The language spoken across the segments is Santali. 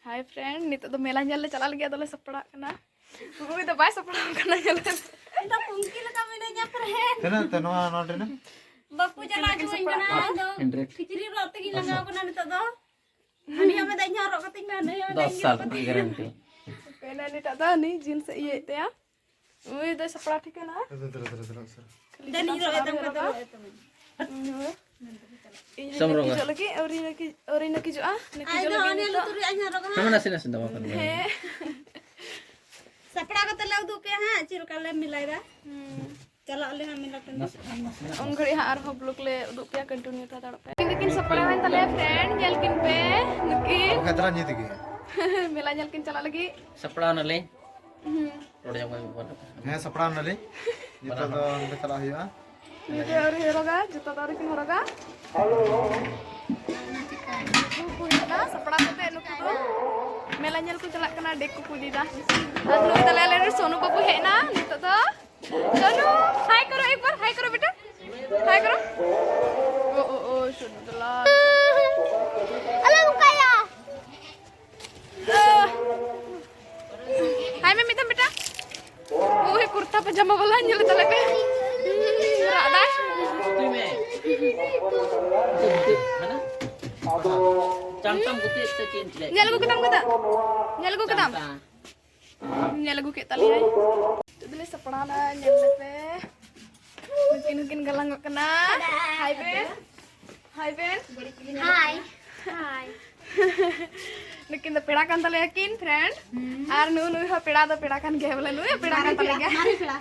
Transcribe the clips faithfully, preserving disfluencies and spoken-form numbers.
Hi friend, ᱱᱤᱛᱚᱜ ᱫᱚ ᱢᱮᱞᱟ ᱧᱮᱞ ᱞᱮ ᱪᱟᱞᱟᱜ ᱞᱟᱹᱜᱤᱫ, ᱟᱫᱚ ᱞᱮ ᱥᱟᱯᱲᱟᱜ ᱠᱟᱱᱟ᱾ ᱩᱱᱤ ᱫᱚ ᱵᱟᱭ ᱥᱟᱯᱲᱟᱣ ᱠᱟᱱᱟ, ᱧᱮᱞ ᱠᱟᱛᱮ᱾ ᱤᱧ ᱫᱚ ᱯᱩᱝᱠᱤ ᱞᱮᱠᱟ ᱢᱤᱱᱟᱹᱧᱟ friend᱾ ᱛᱤᱱᱟᱹᱜ ᱛᱮ ᱱᱚᱣᱟ ᱱᱚᱰᱮ ᱨᱮ? ᱵᱟᱠᱚ ᱪᱟᱞᱟᱣ ᱦᱚᱪᱚᱣᱟᱹᱧ ᱠᱟᱱᱟ᱾ ᱤᱧ ᱫᱚ ᱦᱟᱱᱰᱨᱮᱰ᱾ ᱠᱤᱪᱨᱤᱡ ᱨᱚᱜ ᱛᱮᱜᱤᱧ ᱞᱟᱸᱜᱟᱣ ᱠᱟᱱᱟ ᱱᱤᱛᱚᱜ ᱫᱚ᱾ ᱦᱟᱹᱱᱤ ᱦᱚᱸ ᱢᱮᱱᱫᱟ, "ᱤᱧ ᱦᱚᱸ ᱦᱚᱨᱚᱜ ᱠᱟᱹᱛᱤᱧ ᱢᱮ, ᱦᱟᱹᱱᱤ ᱦᱚᱸ ᱢᱮᱱᱫᱟ, ᱫᱚᱥ ᱤᱧ ᱥᱟᱞ ᱦᱚᱨᱚᱜ ᱠᱟᱹᱛᱤᱧ ᱢᱮ᱾" ᱜᱟᱨᱮᱱᱴᱤ᱾ ᱦᱟᱯᱮ ᱱᱟ, ᱱᱤᱛᱚᱜ ᱫᱚ ᱦᱟᱹᱱᱤ ᱡᱤᱱᱥ ᱤᱭᱟᱹᱭᱮᱫ ᱛᱟᱭᱟ᱾ ᱩᱱᱤ ᱫᱚᱭ ᱥᱟᱯᱲᱟᱣ ᱴᱷᱤᱠᱟᱹᱱᱟ᱾ ᱫᱮᱞᱟ, ᱫᱮᱞᱟ, ᱫᱮᱞᱟ, ᱫᱮᱞᱟ, ᱩᱥᱟᱹᱨᱟ᱾ ᱠᱷᱟᱹᱞᱤ ᱫᱮᱞᱟ, ᱤᱧ ᱨᱚᱜ ᱮᱫ ᱛᱟᱢ ᱠᱷᱟᱱ ᱫᱚ ᱨᱚᱜ ᱮᱫ ᱛᱟᱢᱟᱹᱧ᱾ ᱦᱳᱭ᱾ ᱤᱧ ᱦᱚᱸᱧ ᱥᱚᱢᱨᱚᱜᱟ᱾ ᱱᱟᱹᱠᱤᱡᱚᱜ ᱞᱟᱹᱜᱤᱫ, ᱟᱹᱣᱨᱤ ᱱᱟᱹᱠᱤᱡ-, ᱟᱹᱣᱨᱤ ᱱᱟᱹᱠᱤᱡᱚᱜᱼᱟ᱾ ᱟᱡ ᱱᱟᱹᱠᱤᱡᱚᱜ ᱫᱚ ᱞᱟᱹᱜᱤᱫ ᱦᱟᱱᱮ ᱱᱤᱛᱚᱜ᱾ ᱞᱩᱛᱩᱨ ᱨᱮᱭᱟᱜ ᱤᱧ ᱦᱚᱨᱚᱜᱟ᱾ ᱦᱟᱢ ᱱᱟᱥᱮ ᱱᱟᱥᱮ ᱫᱚ ᱵᱟᱠᱷᱟᱱ ᱫᱚ᱾ ᱦᱮᱸ᱾ ᱥᱟᱯᱲᱟᱣ ᱠᱟᱛᱮ ᱞᱮ ᱩᱫᱩᱜ ᱯᱮᱭᱟ ᱦᱟᱸᱜ, ᱪᱮᱫ ᱞᱮᱠᱟ ᱞᱮ ᱢᱮᱞᱟᱭᱮᱫᱟ᱾ ᱦᱩᱸ᱾ ᱪᱟᱞᱟᱜ ᱟᱞᱮ ᱦᱟᱸᱜ ᱢᱮᱞᱟ ᱴᱟᱺᱰᱤ᱾ ᱱᱟᱥᱮ, ᱱᱟᱥᱮ, ᱱᱟᱥᱮ᱾ ᱩᱱ ᱜᱷᱟᱹᱲᱤᱡ ᱦᱟᱸᱜ ᱟᱨᱦᱚᱸ vlog ᱞᱮ ᱩᱫᱩᱜ ᱯᱮᱭᱟ, continue ᱛᱮ ᱦᱟᱛᱟᱲᱚᱜ ᱯᱮ᱾ ᱱᱩᱠᱤᱱ ᱫᱚᱠᱤᱱ ᱥᱟᱯᱲᱟᱣᱮᱱ ᱛᱟᱞᱮᱭᱟ friend, ᱧᱮᱞ ᱠᱤᱱ ᱯᱮ, ᱱᱩᱠᱤᱱ᱾ ᱵᱟᱠᱷᱟᱡ ᱫᱮᱞᱟ ᱱᱤᱭᱟᱹ ᱛᱮᱜᱮ᱾ ᱢᱮᱞᱟ ᱧᱮᱞ ᱠᱤᱱ ᱪᱟᱞᱟᱜ ᱞᱟᱹᱜᱤᱫ᱾ ᱥᱟᱯᱲᱟᱣ ᱱᱟᱞᱤᱧ᱾ ᱦᱩᱸ᱾ ᱨᱚᱲ ᱡᱟᱵᱟᱭ ᱵᱚᱞ᱾ ᱦᱮᱸ, ᱥᱟᱯᱲᱟᱣ ᱱᱟᱞᱤᱧ᱾ ᱱᱤᱛᱚᱜ ᱫᱚ ᱚᱸᱰᱮ ᱪᱟᱞᱟᱜ ᱦᱩᱭᱩᱜᱼᱟ᱾ ᱱᱤᱛᱚᱜ ᱟᱹᱣᱨᱤ ᱦᱚᱨᱚᱜᱟ, ᱡᱩᱛᱟᱹ ᱫᱚ ᱟᱹᱣᱨᱤ ᱠᱤᱱ ᱦᱚᱨᱚᱜᱟ᱾ ᱱᱩᱠᱩ ᱠᱚ ᱦᱩᱭᱩᱜ ᱠᱟᱱᱟ, ᱥᱟᱯᱲᱟᱣ ᱠᱟᱛᱮ ᱱᱩᱠᱩ ᱫᱚ ᱢᱮᱞᱟ ᱧᱮᱞ ᱠᱚ ᱪᱟᱞᱟᱜ ᱠᱟᱱᱟ, ᱰᱮᱠ ᱠᱚᱠᱚ ᱤᱫᱤᱭᱮᱫᱟ᱾ ᱟᱨ ᱱᱩᱭ ᱛᱟᱞᱮ ᱟᱞᱮ ᱨᱮᱱ ᱥᱳᱱᱩ ᱵᱟᱹᱵᱩ ᱦᱮᱡ ᱮᱱᱟ ᱱᱤᱛᱚᱜ ᱫᱚ᱾ ᱥᱳᱱᱩ, hi ᱠᱚᱨᱚ ᱮᱠ ᱵᱟᱨ, hi ᱠᱚᱨᱚ ᱵᱮᱴᱟ, hi ᱠᱚᱨᱚ᱾ ᱳ, ᱳ, ᱳ, ᱥᱳᱱᱩ ᱫᱚ ᱞᱟᱞ᱾ ᱟᱞᱚᱢ ᱚᱱᱠᱟᱭᱟ᱾ ᱦᱟᱭ ᱢᱮ ᱢᱤᱫ ᱫᱷᱟᱣ ᱵᱮᱴᱟ᱾ ᱳᱭ ᱠᱩᱨᱛᱟ ᱯᱟᱡᱟᱢᱟ ᱵᱟᱞᱟ ᱧᱮᱞ ᱛᱟᱞᱮ ᱯᱮ᱾ ᱨᱟᱜ ᱫᱟᱭ᱾ ᱜᱩᱯᱤ ᱢᱮ᱾ ᱜᱩᱯᱤ ᱦᱟᱱᱟ? ᱪᱟᱢ ᱪᱟᱢ ᱜᱩᱯᱤ ᱥᱮ ᱪᱮᱫ ᱮᱢ ᱪᱤᱠᱟᱹᱭᱮᱫ? ᱧᱮᱞ ᱟᱹᱜᱩ ᱠᱮᱫᱟᱢ ᱠᱟᱫᱟ? ᱧᱮᱞ ᱟᱹᱜᱩ ᱠᱮᱫᱟᱢ? ᱪᱟᱢ ᱪᱟᱢ᱾ ᱧᱮᱞ ᱟᱹᱜᱩ ᱠᱮᱫ ᱛᱟᱞᱮᱭᱟᱭ᱾ ᱱᱤᱛᱚᱜ ᱫᱚᱞᱮ ᱥᱟᱯᱲᱟᱣᱱᱟ, ᱧᱮᱞ ᱞᱮᱯᱮ᱾ ᱱᱩᱠᱤᱱ ᱦᱚᱸᱠᱤᱱ ᱜᱟᱞᱟᱝᱚᱜ ᱠᱟᱱᱟ᱾ ᱦᱟᱭ ᱵᱮᱱ᱾ ᱦᱟᱭ ᱵᱮᱱ᱾ ᱦᱟᱭ᱾ ᱦᱟᱭ᱾ ᱱᱩᱠᱤᱱ ᱫᱚ ᱯᱮᱲᱟ ᱠᱟᱱ ᱛᱟᱞᱮᱭᱟ ᱠᱤᱱ, friend᱾ ᱦᱩᱸ᱾ ᱟᱨ ᱱᱩᱭ, ᱱᱩᱭ ᱦᱚᱸ ᱯᱮᱲᱟ ᱫᱚ ᱯᱮᱲᱟ ᱠᱟᱱ ᱜᱮᱭᱟ, ᱵᱚᱞᱮ ᱱᱩᱭ ᱦᱚᱸ ᱯᱮᱲᱟ ᱠᱟᱱ ᱛᱟᱞᱮ ᱜᱮᱭᱟ᱾ ᱢᱟᱨᱮ ᱯᱮᱲᱟ᱾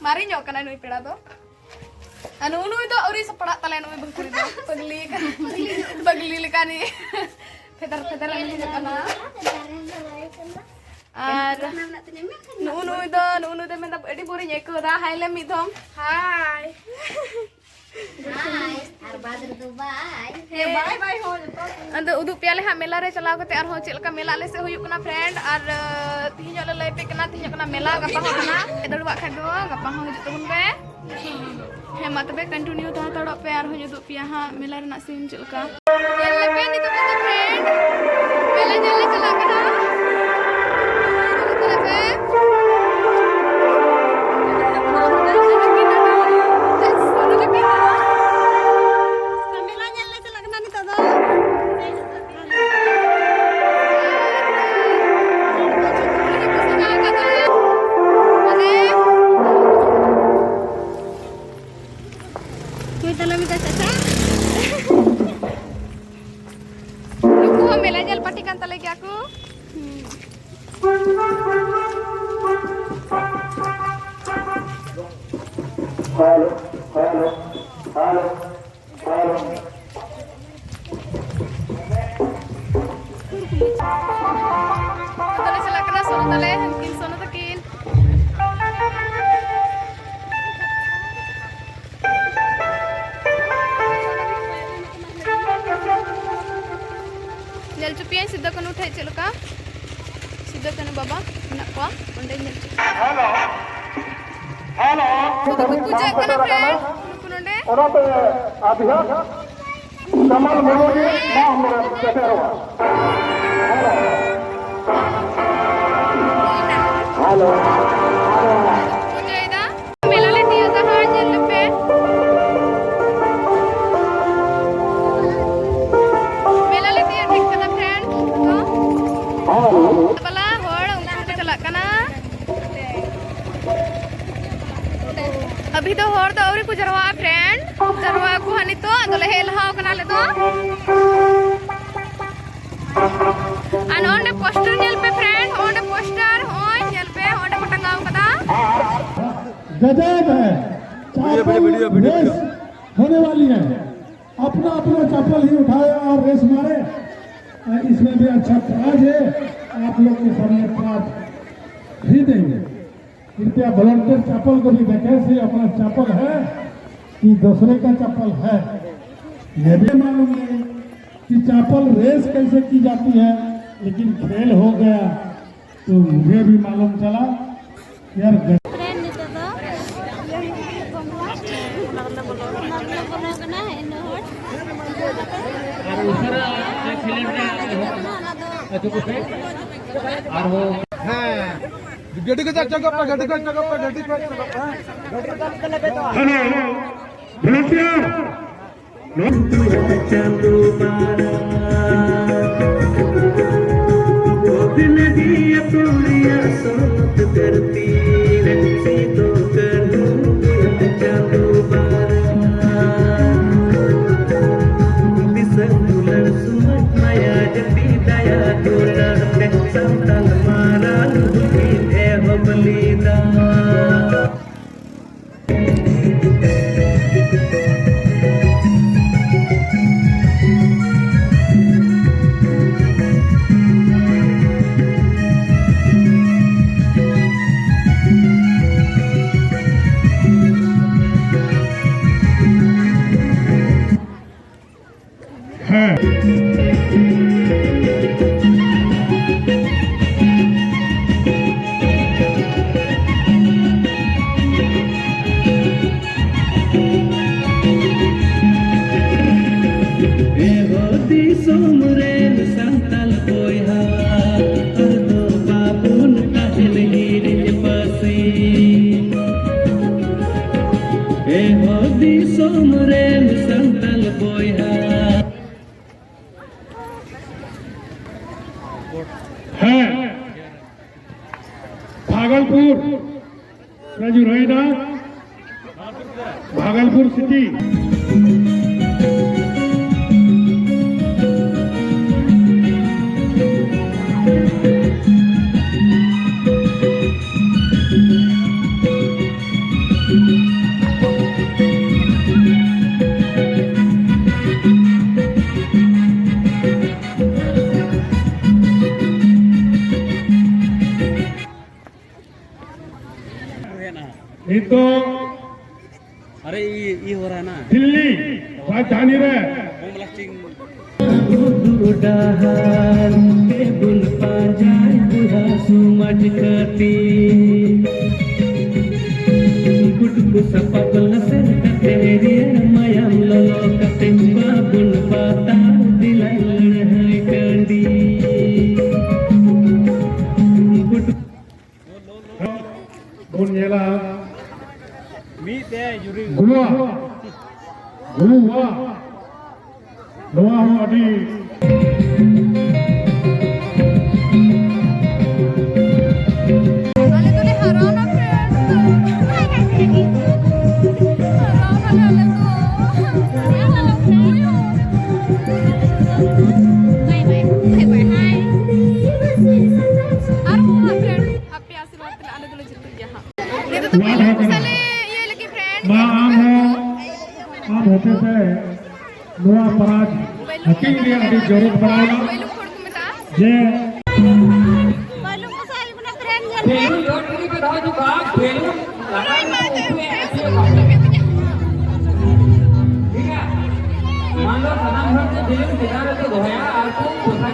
ᱢᱟᱨᱮ ᱧᱚᱜ ᱠᱟᱱᱟᱭ ᱱᱩᱭ ᱯᱮᱲᱟ ᱫᱚ᱾ ᱟᱨ ᱱᱩᱭ, ᱱᱩᱭ ᱫᱚ ᱟᱹᱣᱨᱤ ᱥᱟᱯᱲᱟᱜ ᱛᱟᱞᱮᱭᱟ, ᱱᱩᱭ ᱵᱟᱹᱦᱩ ᱠᱩᱲᱤ ᱫᱚ᱾ ᱯᱟᱹᱜᱽᱞᱤ ᱠᱟᱱᱟ᱾ ᱯᱟᱹᱜᱽᱞᱤ ᱞᱮᱠᱟᱱᱤᱡ᱾ ᱯᱷᱮᱫᱟᱨ ᱯᱷᱮᱫᱟᱨ ᱮ ᱦᱤᱡᱩᱜ ᱠᱟᱱᱟ᱾ ᱟᱨ ᱱᱩᱜᱼᱩ ᱱᱩᱭ ᱫᱚ, ᱱᱩᱜᱼᱩ ᱱᱩᱭ ᱫᱚ ᱢᱮᱱᱫᱟ, "ᱟᱹᱰᱤ ᱵᱳᱨᱤᱧ ᱟᱹᱭᱠᱟᱹᱣ ᱮᱫᱟ, ᱦᱟᱭ ᱞᱮ ᱢᱤᱫ ᱫᱷᱚᱢ, ᱦᱟᱭ᱾ ᱦᱟᱭ, ᱟᱨ ᱵᱟᱫᱽ ᱨᱮᱫᱚ ᱵᱟᱭ᱾ ᱦᱮᱸ, ᱵᱟᱭ, ᱵᱟᱭ, ᱦᱚᱸ, ᱡᱚᱛᱚ᱾ ᱟᱫᱚ ᱩᱫᱩᱜ ᱯᱮᱭᱟᱞᱮ ᱦᱟᱸᱜ ᱢᱮᱞᱟ ᱨᱮ ᱪᱟᱞᱟᱣ ᱠᱟᱛᱮ ᱟᱨᱦᱚᱸ ᱪᱮᱫ ᱞᱮᱠᱟ ᱢᱮᱞᱟ ᱟᱞᱮ ᱥᱮᱫ ᱦᱩᱭᱩᱜ ᱠᱟᱱᱟ, friend, ᱟᱨ, ᱟᱹ, ᱛᱤᱦᱤᱧᱚᱜ ᱞᱮ ᱞᱟᱹᱭ ᱟᱯᱮ ᱠᱟᱱᱟ, ᱛᱤᱦᱤᱧᱚᱜ ᱠᱟᱱᱟ ᱢᱮᱞᱟ, ᱜᱟᱯᱟ ᱦᱚᱸ ᱠᱟᱱᱟ᱾ ᱫᱟᱹᱲᱩᱣᱟᱜ ᱠᱷᱟᱡ ᱫᱚ ᱜᱟᱯᱟ ᱦᱚᱸ ᱦᱤᱡᱩᱜ ᱛᱟᱵᱚᱱ ᱯᱮ᱾ ᱦᱮᱸ, ᱢᱟ ᱛᱚᱵᱮ continue ᱛᱮ ᱦᱟᱛᱟᱲᱚᱜ ᱯᱮ, ᱟᱨᱦᱚᱸᱧ ᱩᱫᱩᱜ ᱯᱮᱭᱟ ᱦᱟᱸᱜ ᱢᱮᱞᱟ ᱨᱮᱱᱟᱜ scene ᱪᱮᱫ ᱞᱮᱠᱟ᱾ ᱧᱮᱞ ᱞᱮᱯᱮ ᱱᱤᱛᱚᱜ ᱫᱚ friend, ᱢᱮᱞᱟ ᱧᱮᱞ ᱞᱮ ᱪᱟᱞᱟᱜ ᱠᱟᱱᱟ᱾ Hello, hello, hello, hello. ᱟᱫᱚ ᱞᱮ ᱪᱟᱞᱟᱜ ᱠᱟᱱᱟ ᱥᱚᱱᱚ ᱛᱟᱞᱮ, ᱦᱟᱱᱠᱤᱱ ᱥᱚᱱᱚ ᱛᱟᱹᱠᱤᱱ᱾ ᱧᱮᱞ ᱦᱚᱪᱚ ᱯᱮᱭᱟᱹᱧ ᱥᱤᱫᱩ ᱠᱟᱹᱱᱦᱩ ᱴᱷᱮᱡ ᱪᱮᱫ ᱞᱮᱠᱟ ᱥᱤᱫᱩ ᱠᱟᱹᱱᱦᱩ ᱵᱟᱵᱟ ᱢᱮᱱᱟᱜ ᱠᱚᱣᱟ, ᱚᱸᱰᱮ ᱧᱮᱞ ᱦᱚᱪᱚ ᱯᱮᱭᱟ᱾ Hello, hello. ᱩᱱᱠᱩ ᱫᱚᱠᱚ ᱯᱩᱡᱟᱹᱜ ᱠᱟᱱᱟ friend, ᱱᱩᱠᱩ ᱱᱚᱰᱮ᱾ ᱚᱱᱟᱛᱮ ᱟᱵᱷᱤᱭᱟᱱ ᱠᱟᱢᱟᱞ ᱢᱩᱨᱢᱩ ᱡᱤ ᱱᱚᱣᱟ ᱦᱚᱲ ᱥᱮᱴᱮᱨᱚᱜᱼᱟ᱾ ᱦᱮᱞᱳ᱾ ᱦᱮᱞᱳ᱾ ᱯᱩᱡᱟᱹᱭᱮᱫᱟ᱾ ᱢᱮᱞᱟ ᱞᱮ ᱛᱤᱭᱳᱜ ᱫᱟ ᱦᱟᱸᱜ, ᱧᱮᱞ ᱞᱮᱯᱮ᱾ ᱢᱮᱞᱟ ᱞᱮ ᱛᱤᱭᱳᱜ ᱴᱷᱤᱠ ᱠᱟᱱᱟ friend, ᱛᱚ᱾ ᱦᱮᱞᱳ᱾ ᱵᱟᱞᱟ ᱦᱚᱲ ᱩᱱᱠᱩ ᱠᱚ ᱪᱟᱞᱟᱜ ᱠᱟᱱᱟ᱾ ᱟᱵᱷᱤ ᱫᱚ ᱦᱚᱲ ᱫᱚ ᱟᱹᱣᱨᱤ ᱠᱚ ᱡᱟᱨᱣᱟᱜᱼᱟ friend, ᱡᱟᱨᱣᱟ ᱟᱠᱚ ᱦᱟᱸᱜ ᱱᱤᱛᱚᱜ, ᱟᱫᱚ ᱞᱮ ᱦᱮᱡ ᱞᱟᱦᱟᱣ ᱠᱟᱱᱟ ᱟᱞᱮ ᱫᱚ᱾ ᱟᱨ ᱱᱚᱜᱼᱚ ᱱᱚᱰᱮ poster ᱧᱮᱞ ᱯᱮ friend, ᱱᱚᱜᱼᱚ ᱱᱚᱰᱮ poster, ᱦᱚᱸᱜᱼᱚᱭ ᱧᱮᱞ ᱯᱮ, ᱱᱚᱜᱼᱚ ᱱᱚᱰᱮ ᱠᱚ ᱴᱟᱸᱜᱟᱣ ᱠᱟᱫᱟ᱾ गजब है। Video, video, video, video, race video. होने वाली है। अपना अपना चप्पल ही उठाए और रेस मारे। इसमें भी अच्छा प्राइज है, आप लोग के सामने प्राइज भी देंगे। कृपया वॉलंटियर चप्पल को भी देखें, सिर्फ अपना चप्पल है कि दूसरे का चप्पल है। ये भी मालूम नहीं कि चप्पल रेस कैसे की जाती है, लेकिन खेल हो गया तो मुझे भी मालूम चला। यार, ग- friend ᱱᱤᱛᱚᱜ ᱫᱚ ᱚᱱᱟ ᱵᱚᱞᱚ ᱠᱟᱱᱟ, ᱤᱱᱟᱹ ᱦᱚᱲ᱾ ᱟᱨ ᱩᱥᱟᱹᱨᱟ ᱠᱷᱮᱞᱳᱰ ᱨᱮ ᱟᱹᱪᱩᱨ ᱠᱚᱯᱮ᱾ ᱟᱨᱦᱚᱸ ᱦᱮᱸ, ᱜᱟᱹᱰᱤ ᱠᱚ ᱪᱟᱞᱟᱜ ᱯᱮ, ᱜᱟᱹᱰᱤ ᱠᱚ ᱪᱟᱞᱟᱜ ᱯᱮ, ᱜᱟᱹᱰᱤ ᱠᱚ ᱪᱟᱞᱟᱜ ᱯᱮ᱾ Hello, volunteer. ᱪᱟᱸᱫᱳ ᱵᱟᱨᱟ, ᱵᱚᱫᱱᱟᱰᱤ ᱟᱹᱛᱩ ᱨᱮᱭᱟᱜ ᱥᱚᱛ ᱫᱷᱟᱹᱨᱛᱤ ᱨᱮ ᱥᱤᱫᱩ ᱠᱟᱹᱱᱦᱩ ᱪᱟᱸᱫᱳ ᱵᱟᱨᱟ᱾ ᱫᱤᱥᱚᱢ ᱫᱩᱞᱟᱹᱲ ᱥᱩᱢᱩᱝ ᱢᱟᱭᱟ ᱡᱟᱹᱛᱤ ᱫᱟᱭᱟ ᱫᱩᱞᱟᱹᱲ ᱛᱮ ᱦᱮᱸ, ᱵᱷᱟᱜᱚᱞᱯᱩᱨ ᱨᱮ ᱧᱩᱨᱦᱟᱹᱭᱮᱱᱟ, ᱵᱷᱟᱜᱚᱞᱯᱩᱨ ᱥᱤᱴᱤ᱾ ᱱᱤᱛᱚᱜ ᱟᱨᱮ ᱤ ᱤ ᱦᱚᱨᱟ ᱱᱟ ᱫᱤᱞᱞᱤ ᱨᱟᱡᱽᱫᱷᱟᱱᱤ ᱨᱮ ᱵᱚᱢ ᱵᱞᱟᱥᱴᱤᱝ᱾ ᱩᱫᱩᱜ ᱰᱟᱦᱟᱨ ᱛᱮᱵᱚᱱ ᱯᱟᱸᱡᱟᱭ ᱵᱩᱲᱦᱟ ᱥᱚᱢᱟᱡᱽ ᱠᱷᱟᱹᱛᱤᱨ᱾ ᱜᱩᱰᱩ ᱠᱚ ᱥᱟᱯᱟ ᱠᱚ ᱞᱟᱥᱮᱨ ᱠᱟᱛᱮ, ᱨᱮᱭᱟᱲ ᱢᱟᱭᱟᱢ ᱞᱚᱞᱚ ᱠᱟᱛᱮ, ᱵᱟᱵᱚᱱ ᱵᱟᱛᱟᱣ ᱫᱤᱞᱟᱭ ᱞᱟᱹᱲᱦᱟᱹᱭ ᱴᱟᱺᱰᱤ᱾ ᱜᱩᱰᱩ ᱵᱚᱱ ᱧᱮᱞᱟ ᱢᱤᱫ ᱛᱮ ᱡᱩᱨᱤ᱾ ᱜᱳᱣᱟ, ᱜᱳᱣᱟ, ᱱᱚᱣᱟ ᱦᱚᱸ ᱟᱹᱰᱤ ᱟᱞᱮ ᱫᱚᱞᱮ ᱦᱟᱨᱟᱣᱱᱟ friend᱾ ᱦᱟᱨᱟᱣᱱᱟᱞᱮ ᱟᱞᱮ ᱫᱚ᱾ ᱵᱟᱭ ᱵᱟᱭ, ᱵᱟᱭ ᱵᱟᱭ, ᱦᱟᱭ᱾ ᱟᱨᱦᱚᱸ friend, ᱟᱯᱮ ᱟᱥᱤᱨᱵᱟᱫᱽ ᱛᱮ ᱟᱞᱮ ᱫᱚᱞᱮ ᱡᱤᱛᱟᱹᱜ ᱜᱮᱭᱟ ᱦᱟᱸᱜ᱾ ᱱᱤᱛᱚᱜ ᱫᱚ ᱯᱩᱭᱞᱩ ᱯᱚᱭᱥᱟ ᱞᱮ ᱤᱭᱟᱹ ᱞᱟᱹᱜᱤᱫ friend᱾ ᱢᱟ ᱟᱢ ᱦᱚᱸ, ᱟᱢ ᱦᱚᱛᱮ ᱛᱮ ᱱᱚᱣᱟ ᱯᱟᱨᱟᱡᱽ ᱦᱟᱹᱴᱤᱧ ᱨᱮᱭᱟᱜ ᱟᱹᱰᱤ ᱡᱟᱹᱨᱩᱲ ᱯᱟᱲᱟᱣᱱᱟ᱾ ᱯᱩᱭᱞᱩ ᱦᱚᱲ ᱠᱚ ᱢᱮᱛᱟᱜᱼᱟ᱾ ᱡᱮ ᱯᱩᱭᱞᱩ ᱯᱚᱭᱥᱟ ᱦᱩᱭᱩᱜ ᱠᱟᱱᱟ friend ᱧᱮᱞ ᱯᱮ᱾ ᱵᱮᱞᱩᱱ ᱡᱳᱨ ᱛᱮᱜᱮ ᱯᱮ ᱫᱚᱦᱚ ᱦᱚᱪᱚ ᱠᱟᱜᱼᱟ, ᱵᱮᱞᱩᱱ ᱞᱟᱛᱟᱨ ᱨᱮᱠᱚ ᱩᱠᱩᱭᱟ, ᱮᱥᱮ ᱵᱟᱝ᱾ ᱴᱷᱤᱠ ᱜᱮᱭᱟ? ᱢᱟ ᱫᱚ ᱥᱟᱱᱟᱢ ᱦᱚᱲ ᱠᱚ ᱵᱮᱞᱩᱱ ᱪᱮᱛᱟᱱ ᱨᱮᱠᱚ ᱫᱚᱦᱚᱭᱟ ᱟᱨ ᱠᱚ ᱯᱚᱭᱥᱟ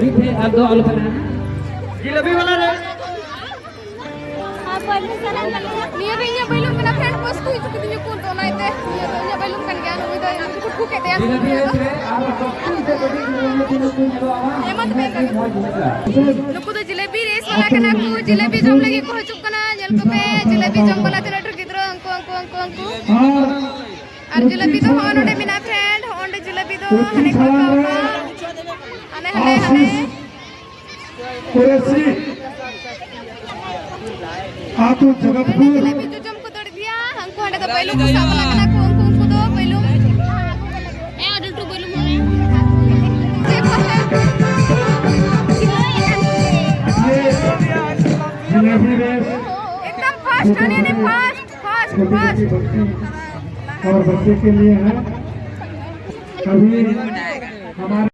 ᱢᱤᱫ ᱴᱷᱮᱱ ᱟᱨ ᱫᱚ ᱟᱞᱚ ᱵᱮᱱᱟᱣ᱾ ᱡᱤᱞᱟᱹᱵᱤ ᱵᱟᱞᱟ ᱨᱮ᱾ ᱱᱤᱭᱟᱹ ᱫᱚ ᱤᱧᱟᱹᱜ ᱵᱟᱭᱞᱩᱢ ᱠᱟᱱᱟ friend, ᱵᱚᱥ ᱠᱚ ᱦᱤᱡᱩᱜ ᱠᱟᱛᱤᱧᱟ ᱠᱚ, ᱚᱱᱟᱛᱮ ᱱᱤᱭᱟᱹ ᱫᱚ ᱤᱧᱟᱹᱜ ᱵᱟᱭᱞᱩᱢ ᱠᱟᱱ ᱜᱮᱭᱟ᱾ ᱱᱩᱭ ᱫᱚ ᱤᱧ ᱠᱚ ᱴᱷᱩᱠ ᱮᱫ ᱛᱟᱭᱟ᱾ ᱡᱤᱞᱟᱹᱵᱤ ᱨᱮᱥ ᱨᱮ ᱟᱨ ᱵᱟᱹᱲᱛᱤ ᱥᱮ ᱠᱟᱹᱴᱤᱡ ᱧᱮᱞ ᱧᱮᱞ ᱛᱮ ᱱᱩᱠᱩ ᱧᱮᱞᱚᱜᱼᱟ᱾ ᱱᱩᱠᱩ ᱫᱚ ᱡᱤᱞᱟᱹᱵᱤ ᱨᱮᱥ ᱵᱟᱞᱟ ᱠᱟᱱᱟ ᱠᱚ, ᱡᱤᱞᱟᱹᱵᱤ ᱡᱚᱢ ᱞᱟᱹᱜᱤᱫ ᱠᱚ ᱦᱤᱡᱩᱜ ᱠᱟᱱᱟ᱾ ᱧᱮᱞ ᱠᱚᱯᱮ, ᱡᱤᱞᱟᱹᱵᱤ ᱡᱚᱢ ᱵᱟᱞᱟ ᱛᱤᱱᱟᱹᱜ ᱰᱷᱮᱨ ᱜᱤᱫᱽᱨᱟᱹ, ᱩᱱᱠᱩ, ᱩᱱᱠᱩ, ᱩᱱᱠᱩ, ᱩᱱᱠᱩ᱾ ᱟᱨ ᱡᱤᱞᱟᱹᱵᱤ ᱫᱚ ᱦᱚᱸᱜᱼᱚ ᱱᱚᱰᱮ ᱢᱮᱱᱟᱜᱼᱟ friend, ᱦᱚᱸᱜᱼᱚ ᱱᱚᱰᱮ ᱡᱤᱞᱟᱹᱵᱤ ᱫᱚ ᱦᱟᱱᱮ ᱠᱚ ᱟᱠᱟᱣ ᱠᱟᱜᱼᱟ᱾ ᱦᱟᱱᱮ, ᱦᱟᱱᱮ, ᱦᱟᱱᱮ᱾ ᱠᱩᱨᱮᱥᱤ, ᱟᱹᱛᱩ ᱡᱚᱜᱚᱛᱯᱩᱨ᱾ ᱡᱤᱞᱟᱹᱵᱤ ᱡᱚᱡᱚᱢ ᱠᱚ ᱫᱟᱹᱲ ᱤᱫᱤᱭᱟ, ᱦᱟᱱᱠᱩ ᱦᱟᱸᱰᱮ ᱫᱚ ᱵᱟᱹᱭᱞᱩ ᱠᱚ ᱥᱟᱵ ᱵᱟᱞᱟ ᱠᱟᱱᱟ ᱠᱚ, ᱩᱱᱠᱩ, ᱩᱱᱠᱩ ᱫᱚ ᱵᱟᱹᱭᱞᱩ᱾ ᱮ, ᱟᱹᱰᱤ ᱞᱟᱹᱴᱩ ᱵᱟᱹᱭᱞᱩ ᱢᱚᱱᱮ᱾ ᱡᱤᱞᱟᱹᱵᱤ ᱨᱮᱥ ᱮᱠᱫᱚᱢ first, ᱦᱟᱱᱮ, ᱦᱟᱱᱮ first, first, first। और बच्चे के लिए है। अभी हमारे